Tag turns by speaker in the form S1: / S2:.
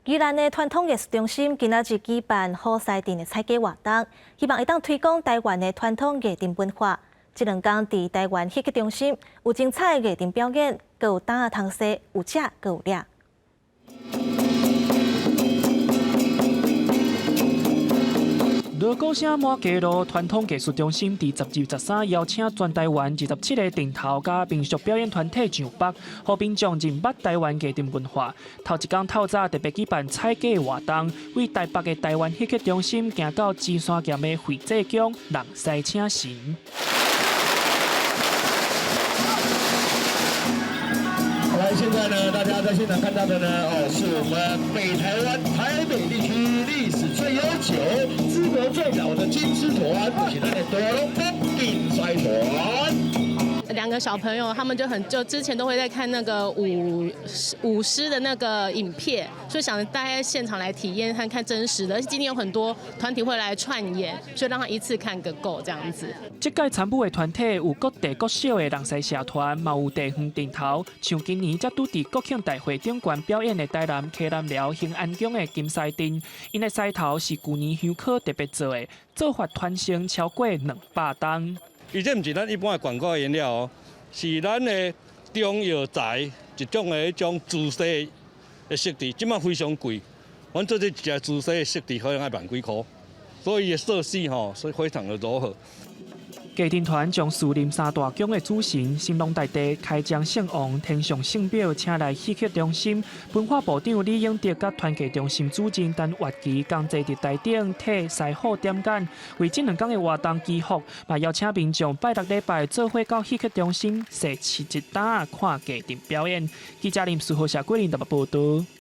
S1: 宜蘭的傳統藝術中心今仔日舉辦虎獅陣的踩街活動，希望會當推廣台灣的傳統藝陣文化。這兩工佇台灣戲曲中心有精彩的藝陣表演，閣有擔仔通踅，有食閣有掠。
S2: 鑼鼓聲滿街路，傳統藝術中心佇12、13邀請全台灣27個陣頭佮民俗表演團體上北，予民眾認捌台灣藝陣文化。頭一工透早特別舉辦踩街活動，為台北的台灣戲曲中心行到芝山岩的惠濟宮人獅請神。
S3: 來，現在呢，大家在現場看到的呢，哦，是我們北台灣台北地區歷史最悠久、資格最老的金獅團，就是咱的大龍鳳金獅團。
S4: 兩個小朋友，他們就很就之前都會在看那個舞獅的那個影片，所以想帶在現場來體驗看看真實的。而且今天有很多團體會來串演，所以讓他一次看個夠這樣子。
S2: 這屆參與的團體有各地國小的人獅社團，嘛有地方陣頭，像今年才拄佇國慶大會頂懸表演的台南溪南寮興安宮的金獅陣，𪜶的獅頭是舊年香科特別做的，做法傳承超過200冬。
S5: 伊這毋是咱一般的廣告顏料哦，是咱的中藥材一種的彼種朱砂的色質，這馬非常貴。阮做這一隻朱砂的色質可能愛萬幾箍，所以伊的色系吼，所以非常的柔和。
S2: 藝陣團將士林三大宮的主神神農大帝、開漳聖王、天上聖表請來戲曲中心，文化部長李永得佮團藝中心主任陳月琪仝齊佇台頂替師傅點燈，為這兩工的活動祈福，嘛邀請民眾拜六禮拜做伙到戲曲中心踅市一擔仔看藝陣表演。記者林書豪、謝桂林台北報導。